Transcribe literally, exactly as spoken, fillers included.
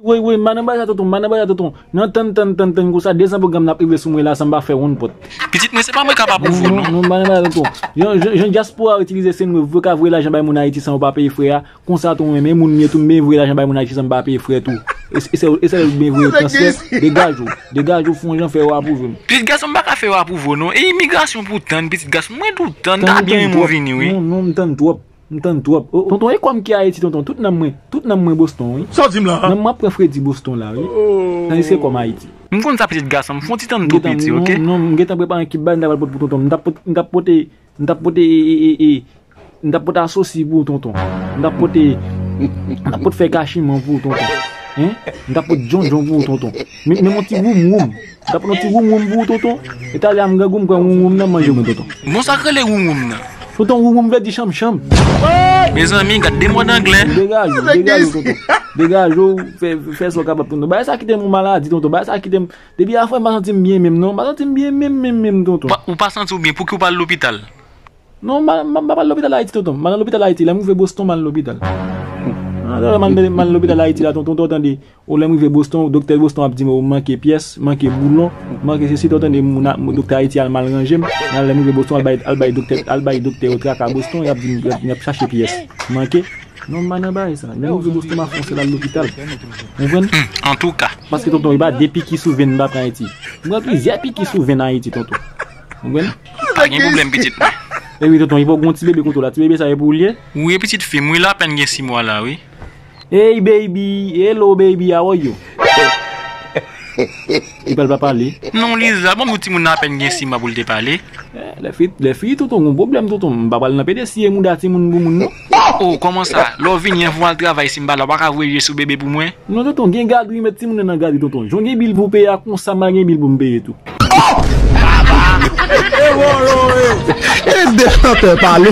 Woy, woy, m pa nan bagay sa, tonton, m pa nan bagay sa, tonton. Nan tann, tann, tann, tann konsa, dezan pwogram n ap rive sou mwen la san m pa fè wonn pòt. Pitit mwen, se pa mwen k ap apwouve w, non, non. Non, m pa nan bagay sa, tonton. Jan, jan, jan dyaspora itilize Sendwave, yo ka voye lajan bay moun Ayiti san yo pa peye frè a, konsa tou, mwen, men moun m ye tou, m byen voye lajan bay moun Ayiti san m pa peye frè tou. E, e, e, e, e, byen voye transfè, degaje w, degaje w, fè yon jan fè yo apwouve m. Pitit gason m, m pa ka fè yo apwouve w, non. E imigrasyon pou w tann, pitit gason, mwen tou tann, m ta byen renmen w vini, wi. Non, non, m tann twòp. M tann twòp. O, tonton, e kòm ki Ayiti, tonton. Tout nanm mwen, tout nanm mwen Boston, wi. Sa w di m la, a? Nan m ap pran fredi Boston la, wi. Sa se kòm Ayiti. M konn sa, pitit gason m, fè yon ti tann tou piti, oke? Non, non, m gentan prepare yon ekip bagay, m t ap pote pou tonton. M t ap pot-, m t ap pote, m t ap pote, e, e, e, e, m t ap pote asosi pou ou, tonton. M t ap pote, m t ap pote fèy kachiman pou ou, tonton. Hein? M t ap pote djondjon pou ou, tonton. Men, men yon ti woum woum. M t ap pran yon ti woum woum pou ou, tonton. E talè a m grangou, m pran woum woum nan, m manje mwen, tonton. Bon, sa k rele woum woum nan? Tonton, woum woum vle di chanm chanm. Mezanmi, gad de mòd anglè. Degaje w, degaje w, tonton. Degaje w, fè, fè sa w kapab, tonton. Bagay sa kite m yon maladi, tonton. Bagay sa kite m, depi afè, m pa santi m byen menm, non. M pa santi m byen menm, menm, menm, tonton. Pa, ou pa santi w byen, pouki w pa al lopital? Non, m pa, m pa, m pa pral lopital Ayiti, tonton. M al nan lopital Ayiti, lè m rive Boston, m al lopital. Ah, lè m al, m al lopital Ayiti la, tonton, tonton, tande. Ou lè m rive Boston, doktè Boston ap di m, ou manke pyès, manke boulon, manke sesi, tonton, tande, moun a, moun, doktè Ayiti al mal ranje m. Lè m rive Boston, al bay, al bay doktè, al bay doktè yo traka Boston, y ap di m, y ap, y ap chache pyès. Manke. Non, m pa nan bagay sa. Lè m rive Boston, m ap fon sèl al lopital. Ou konprann? Hmm, antouka. Paske, tonton, e pa de piki sou venn m pa pran Ayiti. M pran plizyè piki sou venn Ayiti, tonton. Ou konprann? Pa gen pwoblèm, pitit mwen. E wi, tonton, e pa w gen yon ti bebe kote w la. Ti bebe sa e pou ou l ye? Wi, e pitit fi m, wi, l apèn gen sis mwa la, wi. Hey, baby. Hello, baby. How are you? Li pral pa pale. Non, Liza, ban m di w timoun nan apèn gen sis mwa pou l te pale. Eh, lè fi, lè fi, tonton, gon pwoblèm, tonton. M pa pral nan pede siye mouda timoun pou moun, non. Oh, kòman sa? Lè w vini an, fò w al travay, si m pa la, w pa ka voye je sou bebe pou mwen? Non, tonton, gen gadri, met timoun nan nan gadri, tonton. Jan w gen bil pou w peye a, konsa m pa gen bil pou m peye tou. E de chantè pale.